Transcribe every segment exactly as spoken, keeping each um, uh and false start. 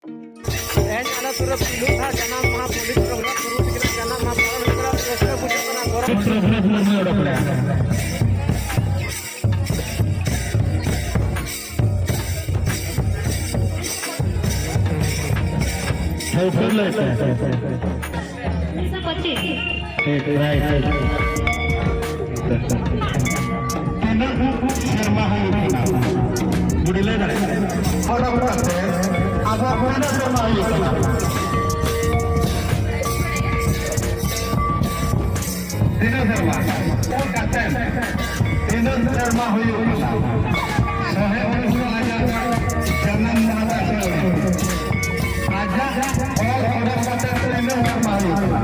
ᱛᱮᱦᱮᱧ ᱟᱞᱮ ᱟᱹᱛᱩ ᱨᱮ ᱯᱩᱭᱞᱩ ᱫᱷᱟᱣ ᱡᱟᱱᱟᱢ ᱢᱟᱦᱟ ᱯᱚᱱᱰᱤᱛ ᱨᱚᱜᱷᱩᱱᱟᱛᱷ ᱢᱩᱨᱢᱩ ᱛᱟᱹᱠᱤᱱᱟᱜ ᱡᱟᱱᱟᱢ ᱢᱟᱦᱟ ᱯᱟᱞᱚᱱ ᱦᱩᱭᱩᱜ ᱠᱟᱱᱟ᱾ ᱨᱟᱹᱥᱠᱟᱹ ᱵᱩᱡᱷᱟᱹᱜ ᱠᱟᱱᱟ, ᱜᱚᱨᱚᱵᱽ᱾ ᱨᱚᱜᱷᱩᱱᱟᱛᱷ ᱢᱩᱨᱢᱩᱭ ᱚᱰᱚᱠ ᱞᱮᱫᱟ᱾ ᱴᱷᱟᱹᱣᱠᱟᱹ ᱞᱟᱹᱭ ᱯᱮ᱾ ᱢᱤᱫᱥᱚ ᱯᱚᱸᱪᱤᱥ᱾ ᱴᱷᱤᱠ, right, right. ᱛᱤᱱᱟᱹᱜ ᱥᱮᱨᱢᱟ ᱦᱩᱭᱩᱜ ᱠᱟᱱᱟ? ᱵᱩᱰᱤ ᱞᱟᱹᱭ ᱫᱟᱲᱮᱭᱟᱜᱼᱟ? ᱚᱰᱚᱠ ᱠᱟᱛᱮ ᱟᱵᱚ ᱛᱤᱱᱟᱹᱜ ᱥᱮᱨᱢᱟ ᱦᱩᱭᱩᱜ ᱠᱟᱱᱟ? ᱛᱤᱱᱟᱹᱜ ᱥᱮᱨᱢᱟ? ᱚᱞ ᱠᱟᱛᱮ ᱛᱤᱱᱟᱹᱜ ᱥᱮᱨᱢᱟ ᱦᱩᱭᱩᱜ ᱠᱟᱱᱟ? ᱥᱚᱦᱮ ᱩᱱᱤᱥ ᱟᱡᱟᱜ ᱡᱟᱱᱟᱢ ᱢᱟᱦᱟ ᱛᱟᱭ ᱥᱚᱦᱮ ᱩᱱᱤᱥ᱾ ᱟᱡᱟᱜ ᱚᱞ ᱚᱰᱚᱠ ᱠᱟᱛᱮ ᱛᱤᱱᱟᱹᱜ ᱥᱮᱨᱢᱟ ᱦᱩᱭᱩᱜ ᱠᱟᱱᱟ?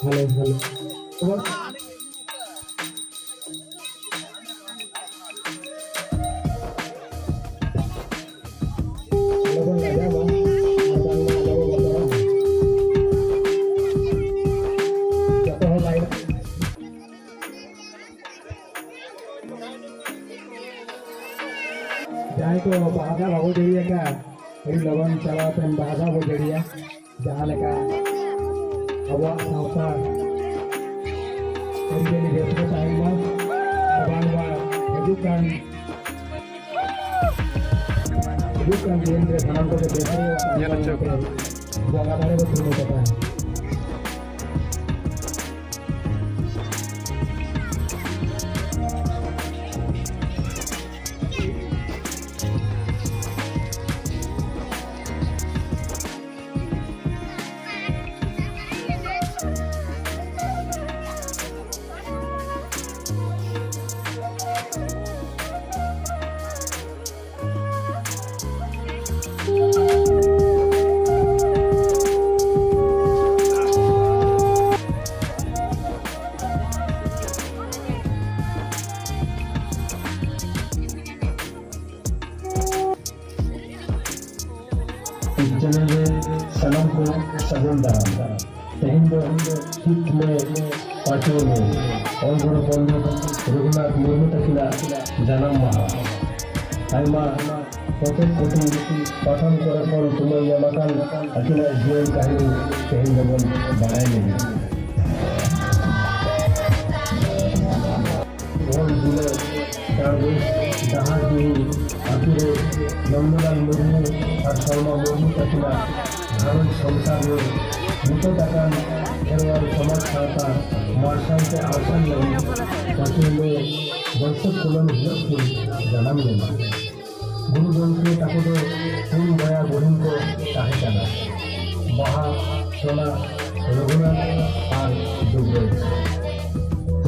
Hello, hello. ᱟᱞᱚᱵᱚᱱ ᱞᱟᱡᱟᱜ ᱢᱟ, ᱟᱨ ᱵᱟᱝᱢᱟ ᱟᱞᱚᱵᱚᱱ ᱵᱚᱛᱚᱨᱚᱜ ᱢᱟ᱾ ᱡᱚᱛᱚ ᱦᱚᱲ ᱞᱟᱭᱤᱱ᱾ ᱡᱟᱦᱟᱸᱭ ᱠᱚ ᱵᱟᱦᱟ ᱫᱟᱜ ᱵᱟᱵᱚ ᱡᱟᱹᱲᱤᱭᱟᱠᱟᱫ, ᱟᱹᱰᱤ ᱞᱚᱜᱚᱱ ᱪᱟᱞᱟᱣ ᱠᱟᱛᱮ ᱵᱟᱦᱟ ᱫᱟᱜ ᱵᱚ ᱡᱟᱹᱲᱤᱭᱟ᱾ ᱡᱟᱦᱟᱸ ᱞᱮᱠᱟ ᱟᱵᱚᱣᱟᱜ ᱥᱟᱶᱛᱟ ᱟᱹᱨᱤᱪᱟᱹᱞᱤ ᱵᱮᱥ ᱜᱮ ᱛᱟᱦᱮᱱ ᱢᱟ, ᱟᱨ ᱵᱟᱝᱢᱟ ᱦᱤᱡᱩᱜ ᱠᱟᱱ ᱦᱤᱡᱩᱜ ᱠᱟᱱ ᱫᱤᱱ ᱨᱮ ᱥᱟᱱᱟᱢ ᱠᱚᱜᱮ ᱵᱮᱥ ᱨᱮ ᱧᱮᱞ ᱦᱚᱪᱚ ᱠᱚᱣᱟ᱾ ᱵᱚᱸᱜᱟ ᱫᱟᱲᱮ ᱵᱚ ᱠᱩᱨᱩᱢᱩᱴᱩ ᱠᱟᱜᱼᱟ᱾ ᱪᱮᱱᱮᱞ ᱨᱮ ᱥᱟᱱᱟᱢ ᱠᱚ ᱥᱟᱹᱜᱩᱱ ᱫᱟᱨᱟᱢ᱾ ᱛᱮᱦᱮᱧ ᱫᱚ ᱪᱤᱛ ᱞᱮ ᱯᱟᱪᱮ ᱞᱮ ᱚᱞ ᱜᱩᱨᱩ ᱯᱚᱱᱰᱤᱛ ᱨᱚᱜᱷᱩᱱᱟᱛᱷ ᱢᱩᱨᱢᱩ ᱛᱟᱹᱠᱤᱱᱟᱜ ᱡᱟᱱᱟᱢ ᱢᱟᱦᱟ᱾ ᱟᱭᱢᱟ ᱯᱚᱛᱚᱵ ᱯᱩᱛᱷᱤ ᱯᱟᱛᱷᱟᱢ ᱠᱚᱨᱮ ᱠᱷᱚᱱ ᱛᱩᱢᱟᱹᱞ ᱧᱟᱢ ᱟᱠᱟᱱ ᱟᱹᱠᱤᱱᱟᱜ ᱡᱤᱭᱚᱱ ᱠᱟᱹᱦᱱᱤ ᱛᱮᱦᱮᱧ ᱫᱚᱵᱚᱱ ᱵᱟᱲᱟᱭ ᱞᱟᱹᱜᱤᱫ᱾ ᱦᱚᱲ ᱡᱤᱞᱟᱹ ᱰᱟᱦᱟᱨᱰᱤᱦᱤ ᱟᱹᱛᱩ ᱨᱮ ᱱᱚᱱᱫᱚᱞᱟᱞ ᱢᱩᱨᱢᱩ ᱟᱨ ᱥᱚᱞᱢᱟ ᱢᱩᱨᱢᱩ ᱛᱟᱹᱠᱤᱱᱟᱜ ᱜᱷᱟᱨᱚᱸᱡᱽ ᱥᱚᱝᱥᱟᱨ ᱨᱮ ᱵᱤᱯᱚᱫ ᱟᱠᱟᱱ ᱠᱷᱮᱨᱣᱟᱞ ᱥᱚᱢᱟᱡᱽ ᱥᱟᱶᱛᱟ ᱢᱟᱨᱥᱟᱞ ᱛᱮ ᱟᱨᱥᱟᱞ ᱞᱟᱹᱜᱤᱫ ᱯᱟᱹᱪᱷᱩᱞᱟᱹ ᱵᱟᱹᱭᱥᱟᱹᱠᱷ ᱠᱩᱱᱟᱹᱢᱤ ᱦᱤᱞᱳᱜ ᱠᱤᱱ ᱡᱟᱱᱟᱢ ᱞᱮᱱᱟ᱾ ᱜᱩᱨᱩ ᱜᱚᱢᱠᱮ ᱛᱟᱠᱚ ᱫᱚ ᱯᱩᱱ ᱵᱚᱭᱦᱟ ᱵᱩᱦᱤᱱ ᱠᱚ ᱛᱟᱦᱮᱸ ᱠᱟᱱᱟ, ᱵᱟᱦᱟ, ᱥᱳᱱᱟ, ᱨᱚᱜᱷᱩᱱᱟᱛᱷ ᱟᱨ ᱫᱩᱵᱨᱟᱡᱽ᱾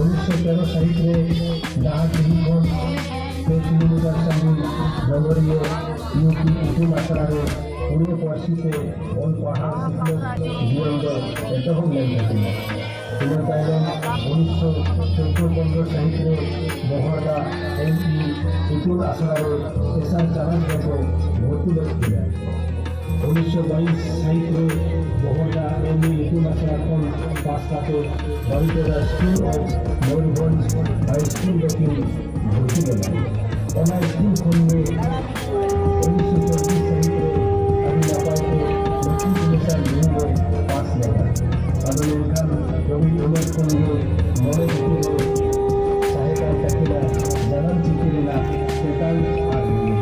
ᱩᱱᱤᱥᱥᱚ ᱛᱮᱨᱚ ᱥᱟᱹᱦᱤᱛ ᱨᱮ ᱰᱟᱦᱟᱨᱰᱤᱦᱤ ᱠᱷᱚᱱ ᱯᱮ ᱠᱤᱞᱳᱢᱤᱴᱟᱨ ᱥᱟᱺᱜᱤᱧ ᱰᱚᱸᱜᱚᱨᱤᱭᱟᱹ ᱤᱭᱩ ᱯᱤ ᱤᱛᱩᱱ ᱟᱥᱲᱟ ᱨᱮ ᱩᱲᱤᱭᱟ ᱯᱟᱹᱨᱥᱤ ᱛᱮ ᱚᱞ ᱯᱟᱲᱦᱟᱣ ᱥᱤᱠᱷᱱᱟᱹᱛ ᱡᱤᱭᱚᱱ ᱫᱚ ᱮᱛᱚᱦᱚᱵ ᱞᱮᱱ ᱛᱟᱹᱠᱤᱱᱟ᱾ ᱤᱱᱟᱹ ᱛᱟᱭᱱᱚᱢ ᱩᱱᱤᱥᱥᱚ ᱪᱳᱫᱫᱳ ᱯᱚᱱᱨᱚ ᱥᱟᱹᱦᱤᱛ ᱨᱮ ᱵᱚᱦᱚᱲᱫᱟ ᱮᱢ ᱤ ᱤᱛᱩᱱ ᱟᱥᱲᱟ ᱨᱮ ᱛᱮᱥᱟᱨ ᱪᱟᱱᱟᱪ ᱨᱮᱠᱚ ᱵᱷᱚᱨᱛᱤ ᱞᱮᱫ ᱠᱤᱱᱟ᱾ ᱩᱱᱤᱥᱥᱚ ᱵᱟᱭᱤᱥ ᱥᱟᱹᱦᱤᱛ ᱨᱮ ᱵᱚᱦᱚᱲᱫᱟ ᱮᱢ ᱤ ᱤᱛᱩᱱ ᱟᱥᱲᱟ ᱠᱷᱚᱱ ᱯᱟᱥ ᱠᱟᱛᱮ ᱵᱟᱨᱤᱯᱟᱫᱟ school of Mayurbhanj high school ᱨᱮᱠᱤᱱ ᱵᱷᱚᱨᱛᱤ ᱞᱮᱱᱟ᱾ ᱚᱱᱟ ᱥᱠᱩᱞ ᱠᱷᱚᱱ ᱜᱮ ᱩᱱᱤᱥᱥᱚ ᱪᱚᱵᱵᱤᱥ ᱥᱟᱹᱦᱤᱛ ᱨᱮ ᱟᱹᱰᱤ ᱱᱟᱯᱟᱭ ᱛᱮ ᱢᱮᱴᱨᱤᱠᱩᱞᱮᱥᱚᱱ ᱰᱤᱜᱽᱨᱤ ᱫᱚᱭ ᱯᱟᱥ ᱞᱮᱫᱟ᱾ ᱟᱫᱚ ᱢᱮᱱᱠᱷᱟᱱ ᱦᱩᱰᱤᱧ ᱩᱢᱮᱨ ᱠᱷᱚᱱ ᱜᱮ ᱢᱚᱱᱮ ᱵᱷᱤᱛᱤᱨ ᱨᱮ ᱛᱟᱦᱮᱸ ᱠᱟᱱ ᱛᱟᱹᱠᱤᱱᱟ ᱡᱟᱱᱟᱢ ᱪᱤᱠᱤ ᱨᱮᱱᱟᱜ ᱛᱮᱛᱟᱝ ᱟᱨ ᱨᱤᱱ᱾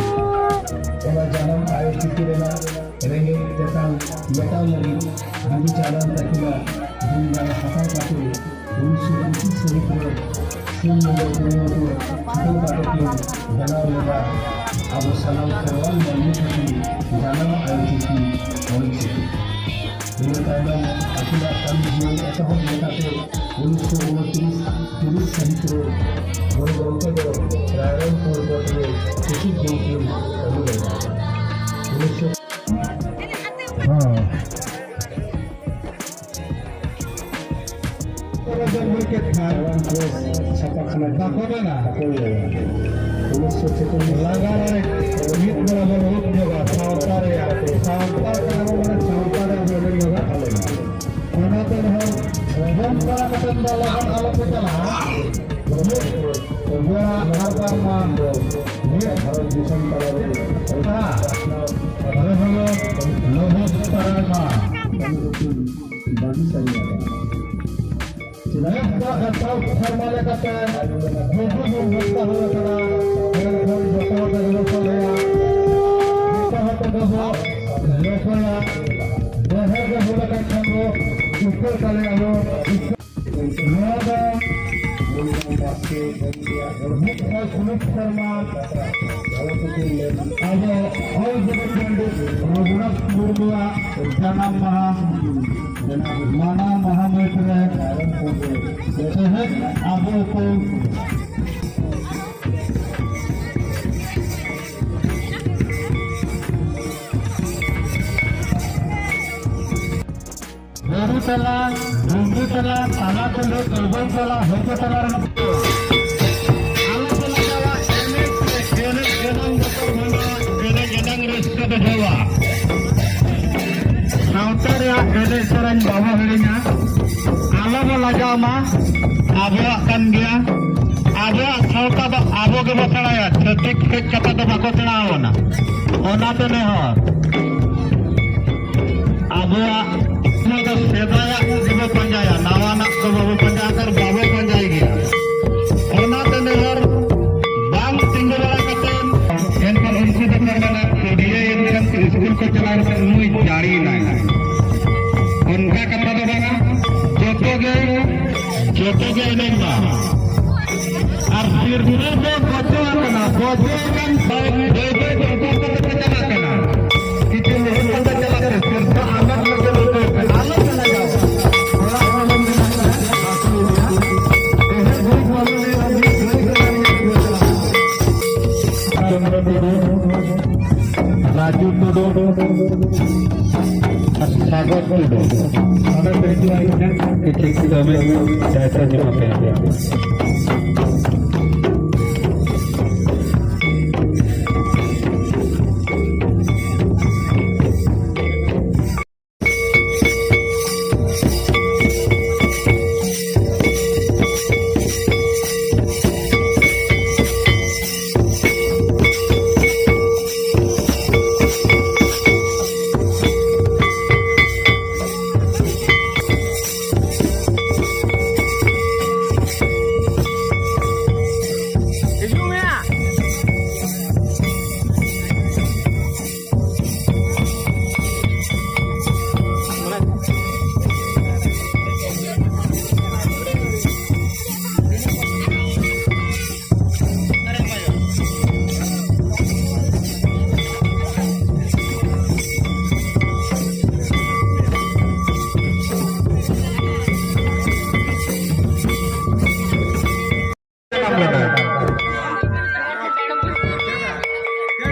ᱚᱱᱟ ᱡᱟᱱᱟᱢ ᱪᱤᱠᱤ ᱨᱮᱱᱟᱜ ᱨᱮᱸᱜᱮᱡ ᱛᱮᱛᱟᱝ ᱢᱮᱴᱟᱣ ᱞᱟᱹᱜᱤᱫ ᱵᱤᱫᱩ ᱪᱟᱸᱫᱟᱱ ᱛᱟᱹᱠᱤᱱᱟᱜ ᱫᱤᱱ ᱫᱟᱲᱮ ᱦᱟᱛᱟᱣ ᱠᱟᱛᱮ ᱩᱱᱤᱥᱥᱚ ᱯᱚᱸᱪᱤᱥ ᱥᱟᱹᱦᱤᱛ ᱨᱮ ᱥᱤᱧ ᱧᱤᱫᱟᱹ ᱠᱩᱨᱩᱢᱩᱴᱩ ᱪᱷᱩᱴᱟᱹᱣ ᱠᱟᱛᱮ ᱠᱤᱱ ᱵᱮᱱᱟᱣ ᱞᱮᱫᱟ ᱟᱵᱚ ᱥᱟᱱᱟᱢ ᱠᱷᱮᱨᱣᱟᱞ ᱢᱟᱹᱱᱢᱤ ᱠᱷᱟᱹᱛᱤᱨ ᱡᱟᱱᱟᱢ ᱟᱭᱳ ᱪᱤᱠᱤ ᱚᱞᱪᱤᱠᱤ᱾ ᱤᱱᱟᱹ ᱛᱟᱭᱱᱚᱢ ᱟᱹᱠᱤᱱᱟᱜ ᱠᱟᱹᱢᱤ ᱡᱤᱭᱚᱱ ᱮᱛᱚᱦᱚᱵ ᱞᱮᱠᱟᱛᱮ ᱩᱱᱤᱥᱥᱚ ᱩᱱᱛᱨᱤᱥ ᱛᱤᱨᱤᱥ ᱥᱟᱹᱦᱤᱛ ᱨᱮ ᱜᱩᱨᱩ ᱜᱚᱢᱠᱮ ᱫᱚ ᱨᱟᱭᱨᱚᱝᱯᱩᱨ ᱠᱳᱴ ᱨᱮ ᱥᱚᱪᱤᱵᱽ ᱜᱚᱢᱠᱮ ᱠᱟᱹᱢᱤ ᱞᱮᱫᱟ᱾ ᱩᱱᱤᱥᱥᱚ ᱦᱮᱸ᱾ ᱨᱟᱭᱨᱚᱝᱯᱩᱨ ᱠᱮᱫ ᱠᱷᱟᱱ ᱨᱟᱭᱨᱚᱝᱯᱩᱨ ᱪᱷᱟᱯᱟᱠᱷᱟᱱᱟ ᱵᱟᱠᱚ ᱢᱮᱱᱟ᱾ ᱵᱟᱠᱚ ᱞᱟᱹᱭᱟ᱾ ᱩᱱᱤᱥᱥᱚ ᱪᱷᱮᱪᱚᱞᱞᱤᱥ ᱞᱟᱜᱟ ᱨᱮ ᱢᱤᱫ ᱵᱮᱲᱟ ᱵᱚᱱ ᱩᱫ ᱧᱚᱜᱟ ᱥᱟᱶᱛᱟ ᱨᱮᱭᱟᱜ, ᱥᱟᱶᱛᱟ ᱠᱟᱱᱟ ᱵᱚᱱ, ᱢᱟᱱᱮ ᱥᱟᱶᱛᱟ ᱨᱮ ᱟᱵᱚ ᱞᱟᱹᱭ ᱧᱚᱜᱟ᱾ ᱚᱱᱟᱛᱮ ᱱᱚᱣᱟ ᱵᱚᱱ ᱵᱟᱲᱟ ᱠᱟᱛᱮ ᱫᱚ ᱞᱟᱜᱟᱱ ᱟᱞᱚᱯᱮ ᱪᱟᱞᱟᱜᱼᱟ᱾ ᱢᱤᱫ ᱵᱮᱲᱟ ᱟᱨ ᱵᱟᱝᱢᱟ ᱢᱤᱫ ᱵᱷᱟᱨᱚᱛ ᱫᱤᱥᱚᱢ ᱛᱟᱞᱟᱨᱮ ᱚᱞ ᱨᱮᱦᱚᱸ ᱞᱚᱵᱚ ᱛᱟᱨᱟᱭ ᱢᱟ᱾ ᱵᱟᱹᱜᱤ ᱥᱟᱹᱨᱤ ᱟᱠᱟᱱᱟ᱾ ᱪᱮᱫᱟᱜ ᱮᱴᱟᱜ ᱥᱮᱨᱢᱟ ᱞᱮᱠᱟᱛᱮ ᱡᱩᱫᱤ ᱵᱚᱱ ᱵᱮᱵᱚᱥᱛᱟ ᱦᱩᱭ ᱟᱠᱟᱱᱟ, ᱮᱱᱠᱷᱟᱱ ᱡᱚᱛᱚ ᱦᱚᱲ ᱛᱮᱜᱮ ᱵᱚᱱ ᱥᱚᱞᱦᱮᱭᱟ, ᱡᱚᱛᱚ ᱦᱚᱲ ᱛᱮᱜᱮ ᱵᱚᱱ ᱞᱮᱠᱚᱭᱟ᱾ ᱡᱟᱦᱮᱨ ᱨᱮ ᱦᱩᱭ ᱞᱮᱠᱷᱟᱱ ᱠᱷᱟᱱ ᱫᱚ ᱩᱛᱟᱹᱨ ᱫᱟᱲᱮᱭᱟᱜᱼᱟ ᱵᱚᱱ᱾ ᱱᱚᱣᱟ ᱫᱚ ᱢᱤᱫ ᱥᱟᱭ ᱠᱩᱲᱤ ᱥᱮᱨᱢᱟ ᱟᱵᱚ ᱚᱞ ᱡᱤᱵᱚᱱ ᱯᱚᱱᱰᱤᱛ ᱨᱚᱜᱷᱩᱱᱟᱛᱷ ᱢᱩᱨᱢᱩᱣᱟᱜ ᱡᱟᱱᱟᱢ ᱢᱟᱦᱟ ᱢᱟᱱᱟᱣ ᱢᱟᱦᱟ ᱢᱟᱹᱭᱛ ᱨᱮ ᱛᱮᱦᱮᱧ ᱟᱵᱚ ᱠᱚ ᱵᱩᱨᱩ ᱛᱟᱞᱟ, ᱰᱩᱝᱨᱤ ᱛᱟᱞᱟ, ᱛᱟᱞᱟ ᱴᱟᱺᱰᱤ, ᱛᱚᱞᱵᱚᱞ ᱛᱟᱞᱟ, ᱦᱚᱭᱛᱚ ᱛᱟᱞᱟ ᱨᱮ ᱟᱞᱚ ᱯᱮ ᱞᱟᱡᱟᱣᱟ, ᱮᱱᱮᱡ ᱯᱮ, ᱮᱱᱮᱡ ᱮᱱᱟᱝ ᱵᱚᱛᱚᱨ ᱵᱷᱟᱸᱜᱟᱜᱼᱟ, ᱮᱱᱮᱡ ᱮᱱᱟᱝ ᱨᱟᱹᱥᱠᱟᱹ ᱵᱩᱡᱷᱟᱹᱣᱟ᱾ ᱥᱟᱶᱛᱟ ᱨᱮᱭᱟᱜ ᱮᱱᱮᱡ ᱥᱮᱨᱮᱧ ᱵᱟᱵᱚ ᱦᱤᱲᱤᱧᱟ, ᱟᱞᱚ ᱵᱚ ᱞᱟᱡᱟᱣ ᱢᱟ, ᱟᱵᱚᱣᱟᱜ ᱠᱟᱱ ᱜᱮᱭᱟ᱾ ᱟᱵᱚᱣᱟᱜ ᱥᱟᱶᱛᱟ ᱫᱚ ᱟᱵᱚ ᱜᱮᱵᱚ ᱥᱮᱬᱟᱭᱟ, ᱪᱷᱟᱹᱛᱤᱠ ᱦᱮᱡ ᱠᱟᱛᱮ ᱫᱚ ᱵᱟᱠᱚ ᱥᱮᱬᱟ ᱟᱵᱚᱱᱟ᱾ ᱚᱱᱟᱛᱮ ᱱᱮᱦᱚᱨ ᱟᱵᱚᱣᱟᱜ ᱱᱚᱣᱟ ᱫᱚ ᱥᱮᱫᱟᱭᱟᱜ ᱜᱮᱵᱚ ᱯᱟᱸᱡᱟᱭᱟ, ᱱᱟᱣᱟᱱᱟᱜ ᱫᱚ ᱵᱟᱵᱚ ᱯᱟᱸᱡᱟ ᱟᱠᱟᱫ, ᱵᱟᱵᱚ ᱯᱟᱸᱡᱟᱭ ᱜᱮᱭᱟ᱾ ᱚᱱᱟᱛᱮ ᱱᱮᱦᱚᱨ ᱵᱟᱝ ᱛᱤᱸᱜᱩ ᱵᱟᱲᱟ ᱠᱟᱛᱮ, ᱮᱱᱠᱷᱟᱱ ᱩᱱᱠᱩ ᱫᱚᱠᱚ ᱢᱮᱱᱟ, "ᱠᱩᱰᱤᱭᱟᱹᱭᱮᱱ ᱠᱷᱟᱱ ᱠᱚ ᱪᱟᱞᱟᱣ ᱞᱮᱠᱷᱟᱱ ᱱᱩᱭ ᱡᱟᱹᱲᱤᱭᱮᱱᱟᱭ᱾ ᱚᱱᱠᱟ ᱠᱟᱛᱷᱟ ᱫᱚ ᱵᱟᱝᱟ, ᱡᱚᱛᱚ ᱜᱮ, ᱡᱚᱛᱚ ᱜᱮ ᱮᱱᱮᱡ ᱢᱟ᱾ ᱟᱨ ᱥᱤᱨᱯᱟᱹ ᱫᱚ ᱵᱚᱡᱚ ᱟᱠᱟᱱᱟ, ᱵᱚᱡᱚ ᱟᱠᱟᱱ ᱵᱟᱹᱭ ᱵᱟᱹᱭ ᱵᱟᱹᱭ ᱵᱚᱡᱚ ᱠᱟᱛᱮ ᱠᱚ ᱪᱟᱞᱟᱜ ᱠᱟᱱᱟ᱾ ᱠᱤᱪᱷᱩ ᱢᱩᱦᱩᱨᱛᱚ ᱛᱮ ᱪᱟᱞᱟᱜ ᱛᱮ ᱥᱤᱨᱯᱟᱹ ᱟᱢᱮᱨ ᱞᱟᱹᱜᱤᱫ ᱞᱟᱹᱜᱤᱫ ᱛᱮ ᱟᱞᱚ ᱯᱮ ᱞᱟᱡᱟᱣ᱾ ᱚᱲᱟᱜ ᱦᱚᱲ ᱢᱮᱱᱟᱜ ᱠᱚᱣᱟ, ᱟᱹᱥᱩᱞ ᱜᱮᱭᱟ᱾ ᱛᱮᱦᱮᱧ ᱜᱩᱨᱩ ᱵᱟᱵᱟ ᱞᱟᱹᱭ ᱫᱚ ᱢᱤᱫ ᱜᱷᱟᱹᱲᱤ ᱠᱚ ᱞᱟᱹᱭ ᱠᱮᱫᱟ᱾ ᱪᱚᱱᱫᱨᱚ ᱴᱩᱰᱩ, ᱨᱟᱡᱩ ᱴᱩᱰᱩ ᱟᱨ ᱥᱟᱜᱚᱨ ᱴᱩᱰᱩ᱾ ᱚᱸᱰᱮ ᱯᱮ ᱦᱤᱡᱩᱜᱼᱟ, ᱤᱧ ᱴᱷᱮᱱ ᱠᱤᱪᱷᱩ ᱠᱟᱹᱢᱤ ᱫᱟᱭᱤᱛᱛᱚ ᱧᱟᱢ ᱟᱯᱮᱭᱟ᱾ ᱦᱤᱡᱩᱜ ᱢᱮ ᱭᱟ᱾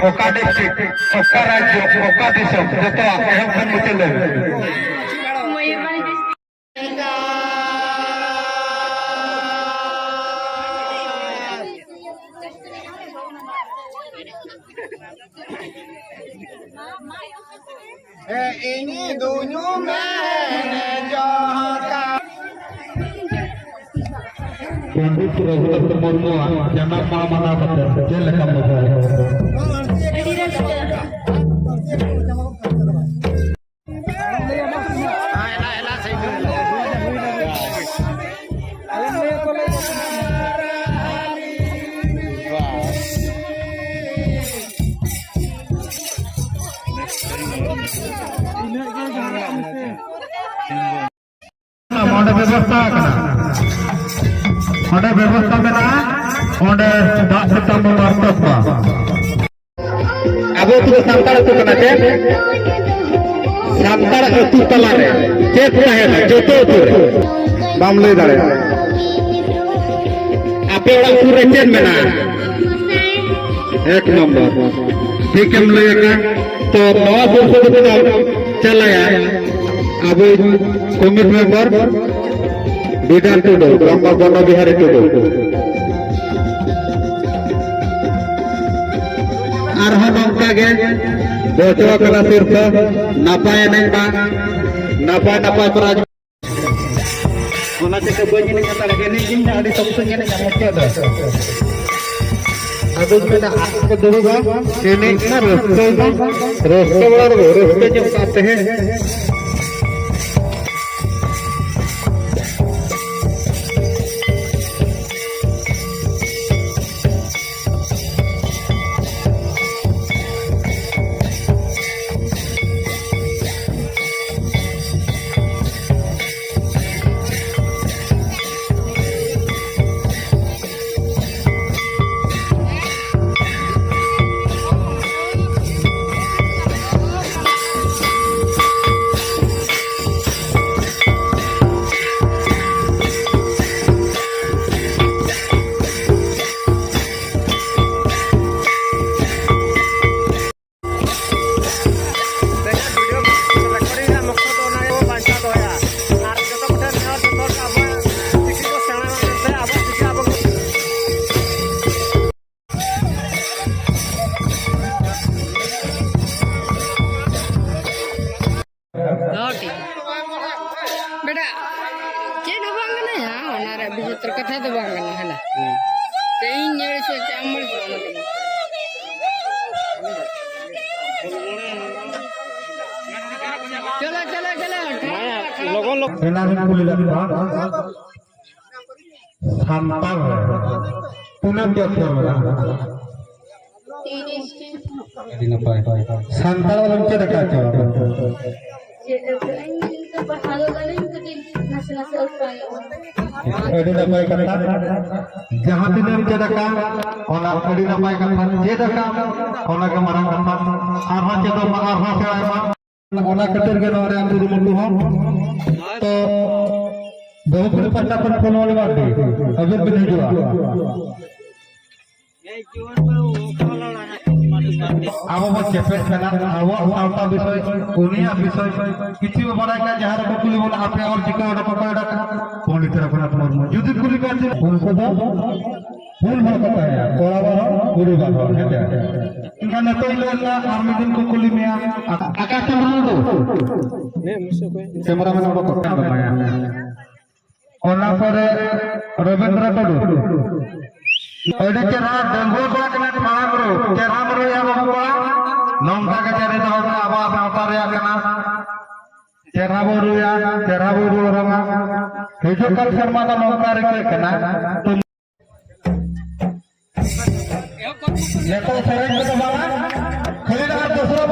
ᱚᱠᱟ ᱰᱤᱥᱴᱨᱤᱠᱴ, ᱚᱠᱟ ᱨᱟᱡᱽᱡᱚ, ᱚᱠᱟ ᱫᱤᱥᱚᱢ, ᱡᱚᱛᱚᱣᱟᱜ ᱮᱦᱚᱵ ᱠᱷᱚᱱ ᱢᱩᱪᱟᱹᱫ ᱞᱟᱹᱜᱤᱫ᱾ ᱤᱧ ᱫᱩᱧ ᱢᱮᱱ ᱡᱚᱦᱚᱨ ᱠᱟ᱾ ᱯᱚᱱᱰᱤᱛ ᱨᱚᱜᱷᱩᱱᱟᱛᱷ ᱢᱩᱨᱢᱩᱣᱟᱜ ᱡᱟᱱᱟᱢ ᱢᱟᱦᱟ ᱢᱟᱱᱟᱣ ᱠᱟᱛᱮ ᱪᱮᱫ ᱞᱮᱠᱟᱢ ᱵᱩᱡᱷᱟᱹᱣ ᱮᱫᱟ? ᱟᱹᱰᱤ ᱨᱟᱹᱥᱠᱟᱹ᱾ ᱚᱸᱰᱮ ᱵᱮᱵᱚᱥᱛᱷᱟ ᱟᱠᱟᱱᱟ, ᱚᱸᱰᱮ ᱵᱮᱵᱚᱥᱛᱷᱟ ᱢᱮᱱᱟᱜᱼᱟ, ᱚᱸᱰᱮ ᱫᱟᱜ ᱛᱮᱛᱟᱝ ᱵᱚᱱ ᱟᱴᱚᱠ ᱠᱚᱣᱟ᱾ ᱟᱵᱚ ᱟᱹᱛᱩ ᱫᱚ ᱥᱟᱱᱛᱟᱲ ᱟᱹᱛᱩ ᱠᱟᱱᱟ ᱪᱮ? ᱥᱟᱱᱛᱟᱲ ᱟᱹᱛᱩ ᱛᱟᱞᱟᱨᱮ ᱪᱮᱫ ᱛᱟᱦᱮᱱᱟ? ᱡᱚᱛᱚ ᱟᱹᱛᱩ ᱨᱮ ᱵᱟᱢ ᱞᱟᱹᱭ ᱫᱟᱲᱮᱭᱟᱜᱼᱟ᱾ ᱟᱯᱮ ᱚᱲᱟᱜ ᱥᱩᱨ ᱨᱮ ᱪᱮᱫ ᱢᱮᱱᱟᱜᱼᱟ? ᱮᱠ ᱱᱚᱢᱵᱚᱨ᱾ ᱴᱷᱤᱠᱮᱢ ᱞᱟᱹᱭ ᱟᱠᱟᱫ᱾ ᱛᱚ ᱱᱚᱣᱟ ᱵᱚᱨᱥᱚ ᱫᱚ ᱪᱟᱞᱟᱭᱟ ᱟᱵᱚ ᱠᱚᱢᱤᱴᱤ ᱢᱮᱢᱵᱟᱨ ᱵᱤᱰᱟᱱ ᱴᱩᱰᱩ, ᱵᱨᱚᱦᱢᱟ ᱵᱚᱱᱚ ᱵᱤᱦᱟᱨᱤ ᱴᱩᱰᱩ᱾ ᱟᱨᱦᱚᱸ ᱱᱚᱝᱠᱟ ᱜᱮ ᱵᱚᱪᱚ ᱟᱠᱟᱱᱟ ᱥᱤᱨᱯᱟᱹ, ᱱᱟᱯᱟᱭ ᱮᱱᱮᱡ ᱢᱟ, ᱱᱟᱯᱟᱭ ᱱᱟᱯᱟᱭ ᱯᱨᱟᱭᱤᱡᱽ᱾ ᱚᱱᱟ ᱪᱤᱠᱟᱹ ᱵᱟᱹᱧ ᱮᱱᱮᱡ ᱦᱟᱛᱟᱲ ᱜᱮ, ᱮᱱᱮᱡ ᱜᱤᱧ ᱟᱹᱰᱤ ᱥᱚᱠᱛᱚᱧ ᱮᱱᱮᱡᱟ ᱢᱩᱪᱟᱹᱫ ᱨᱮ᱾ ᱟᱫᱚᱧ ᱢᱮᱱᱟ, ᱟᱠᱚ ᱠᱚ ᱫᱩᱲᱩᱵᱟ, ᱮᱱᱮᱡ ᱢᱟ, ᱨᱟᱹᱥᱠᱟᱹᱭ ᱢᱟ, ᱨᱟᱹᱥᱠᱟᱹ ᱵᱟᱲᱟ ᱨᱮ ᱨᱟᱹᱥᱠᱟᱹ ᱧᱚᱜ ᱠᱟᱜ ᱛᱟᱦᱮᱸ᱾ ᱛᱮᱦᱮᱧᱟᱜ ᱵᱷᱤᱰᱤᱭᱳ ᱨᱮᱠᱚᱨᱰᱤᱝ ᱨᱮᱭᱟᱜ ᱢᱚᱠᱥᱚᱫ ᱫᱚ ᱚᱱᱟ ᱜᱮᱵᱚ ᱵᱟᱧᱪᱟᱣ ᱫᱚᱦᱚᱭᱟ᱾ ᱟᱨ ᱡᱚᱛᱚ ᱠᱚᱴᱷᱮᱱ ᱱᱮᱦᱚᱨ, ᱡᱚᱛᱚ ᱦᱚᱲ ᱟᱵᱚᱣᱟᱜ ᱪᱤᱠᱤ ᱠᱚ ᱥᱮᱬᱟᱭ ᱢᱟ ᱢᱮᱱᱛᱮ, ᱟᱵᱚᱣᱟᱜ ᱪᱤᱠᱤ ᱟᱵᱚ ᱠᱚ ᱦᱚᱸ, ᱴᱷᱤᱠ ᱜᱮᱭᱟ᱾ ᱵᱮᱴᱟ, ᱪᱮᱫ ᱦᱚᱸ ᱵᱟᱝ ᱠᱟᱱᱟ, ᱦᱮᱸ, ᱚᱱᱟ ᱨᱮ ᱵᱤᱪᱤᱛᱨᱚ ᱠᱟᱛᱷᱟ ᱫᱚ ᱵᱟᱝ ᱠᱟᱱᱟ, ᱦᱮᱸ᱾ ᱛᱮ ᱤᱧ ᱧᱮᱞ ᱦᱚᱪᱚ ᱪᱮᱫ ᱟᱢ ᱵᱟᱹᱲᱤᱡ ᱫᱚ ᱵᱟᱝ ᱠᱟᱱᱟ᱾ ᱪᱚᱞᱚ, ᱪᱚᱞᱚ, ᱪᱚᱞᱚ, ᱴᱷᱤᱠ ᱜᱮᱭᱟ᱾ ᱞᱚᱜᱚᱱ, ᱞᱚᱜᱚᱱ᱾ ᱮᱱᱟᱝ ᱤᱧ ᱠᱩᱞᱤ ᱞᱮᱫ ᱠᱚᱣᱟ, ᱥᱟᱱᱛᱟᱲ ᱨᱮ ᱛᱤᱱᱟᱹᱜ ᱜᱮ ᱚᱠᱠᱷᱚᱨ ᱢᱮᱱᱟᱜᱼᱟ? ᱛᱤᱨᱤᱥ ᱴᱤ᱾ ᱟᱹᱰᱤ ᱱᱟᱯᱟᱭ᱾ ᱥᱟᱱᱛᱟᱲ ᱚᱞᱮᱢ ᱪᱮᱫ ᱟᱠᱟᱫ ᱪᱚ? ᱪᱮᱫ ᱟᱠᱟᱫᱟᱹᱧ, ᱤᱧ ᱫᱚ ᱯᱟᱲᱦᱟᱣ ᱫᱚ ᱵᱟᱹᱞᱤᱧ ᱠᱟᱹᱴᱤᱡ ᱱᱟᱥᱮ ᱱᱟᱥᱮ ᱚᱞ ᱯᱟᱲᱦᱟᱣ᱾ ᱟᱹᱰᱤ ᱱᱟᱯᱟᱭ ᱠᱟᱛᱷᱟ᱾ ᱡᱟᱦᱟᱸ ᱛᱤᱱᱟᱹᱜ ᱮᱢ ᱪᱮᱫ ᱟᱠᱟᱫ, ᱚᱱᱟ ᱟᱹᱰᱤ ᱱᱟᱯᱟᱭ ᱠᱟᱛᱷᱟ᱾ ᱪᱮᱫ ᱟᱠᱟᱫ, ᱚᱱᱟ ᱜᱮ ᱢᱟᱨᱟᱝ ᱠᱟᱛᱷᱟ᱾ ᱟᱨᱦᱚᱸ ᱪᱮᱫᱚᱜ ᱢᱟ, ᱟᱨᱦᱚᱸ ᱥᱮᱬᱟᱭ ᱢᱟ᱾ ᱚᱱᱟ ᱠᱷᱟᱹᱛᱤᱨ ᱜᱮ ᱱᱚᱣᱟ ᱨᱮᱭᱟᱜ ᱠᱩᱨᱩᱢᱩᱴᱩ ᱦᱚᱸ᱾ ᱛᱚ, ᱵᱟᱹᱦᱩ ᱠᱩᱲᱤ ᱯᱟᱦᱴᱟ ᱠᱷᱚᱱ ᱯᱷᱳᱱ ᱢᱟᱨᱰᱤ, ᱟᱹᱵᱤᱱ ᱵᱤᱱ ᱦᱤᱡᱩᱜᱼᱟ᱾ ᱟᱵᱚ ᱵᱚᱱ ᱪᱮᱯᱮᱫ ᱠᱟᱱᱟ, ᱟᱵᱚᱣᱟᱜ ᱥᱟᱶᱛᱟ ᱵᱤᱥᱚᱭ, ᱩᱱᱤᱭᱟᱜ ᱵᱤᱥᱚᱭ, ᱠᱤᱪᱷᱩ ᱵᱚ ᱵᱟᱲᱟᱭ ᱠᱟᱱᱟ, ᱡᱟᱦᱟᱸ ᱨᱮᱠᱚ ᱠᱩᱞᱤ ᱵᱚᱱᱟ, "ᱟᱯᱮ ᱚᱞ ᱪᱤᱠᱤ ᱚᱰᱚᱠ ᱚᱠᱚᱭ ᱚᱰᱚᱠᱟ?" ᱯᱚᱱᱰᱤᱛ ᱨᱚᱜᱷᱩᱱᱟᱛᱷ ᱢᱩᱨᱢᱩ᱾ ᱡᱩᱫᱤ ᱠᱩᱞᱤ ᱠᱚᱣᱟ ᱡᱮ ᱩᱱᱠᱩ ᱫᱚ ᱯᱩᱱ ᱦᱚᱲ ᱠᱚ ᱛᱟᱦᱮᱸᱭᱟ, ᱠᱚᱲᱟ ᱵᱟᱨ ᱦᱚᱲ, ᱠᱩᱲᱤ ᱵᱟᱨ ᱦᱚᱲ, ᱦᱮᱸ ᱥᱮ? ᱮᱱᱠᱷᱟᱱ ᱱᱤᱛᱚᱜ ᱤᱧ ᱞᱟᱹᱭ ᱞᱮᱫᱟ, ᱟᱨ ᱢᱤᱫ ᱫᱤᱱ ᱠᱚ ᱠᱩᱞᱤ ᱢᱮᱭᱟ, ᱟᱠᱟ-, ᱟᱠᱟᱥ ᱪᱚᱱᱫᱨᱚ ᱴᱩᱰᱩ? ᱠᱮᱢᱮᱨᱟᱢᱮᱱ ᱚᱰᱚᱠ ᱠᱚᱜ ᱠᱟᱱ ᱛᱟᱢᱟᱭᱟ᱾ ᱚᱱᱟ ᱯᱚᱨᱮ ᱨᱚᱵᱤᱱᱫᱨᱚ ᱴᱩᱰᱩ᱾ ᱟᱹᱰᱤ ᱪᱮᱦᱨᱟ ᱰᱟᱺᱜᱩᱣᱟᱹ ᱠᱚᱲᱟ ᱠᱟᱱᱟᱭ, ᱢᱟᱲᱟᱝ ᱨᱩ᱾ ᱪᱮᱦᱨᱟ ᱢᱟ ᱨᱩᱭᱟ ᱵᱟᱹᱵᱩ ᱠᱚᱲᱟ᱾ ᱱᱚᱝᱠᱟ ᱜᱮ ᱡᱟᱹᱨᱤ ᱫᱚᱦᱚ ᱠᱟᱜ, ᱟᱵᱚᱣᱟᱜ ᱥᱟᱶᱛᱟ ᱨᱮᱭᱟᱜ ᱠᱟᱱᱟ᱾ ᱪᱮᱦᱨᱟ ᱵᱚ ᱨᱩᱭᱟ, ᱪᱮᱦᱨᱟ ᱵᱚ ᱨᱩ ᱚᱨᱚᱝᱟ᱾ ᱦᱤᱡᱩᱜ ᱠᱟᱱ ᱥᱮᱨᱢᱟ ᱫᱚ ᱱᱚᱝᱠᱟ ᱨᱤᱠᱟᱹᱜ ᱠᱟᱱᱟ᱾ ᱛᱚ ᱱᱤᱛᱚᱜ ᱥᱮᱨᱮᱧ ᱠᱚᱫᱚ ᱵᱟᱝᱟ, ᱠᱷᱟᱹᱞᱤ ᱱᱟᱦᱟᱜ ᱫᱚᱥᱨᱟ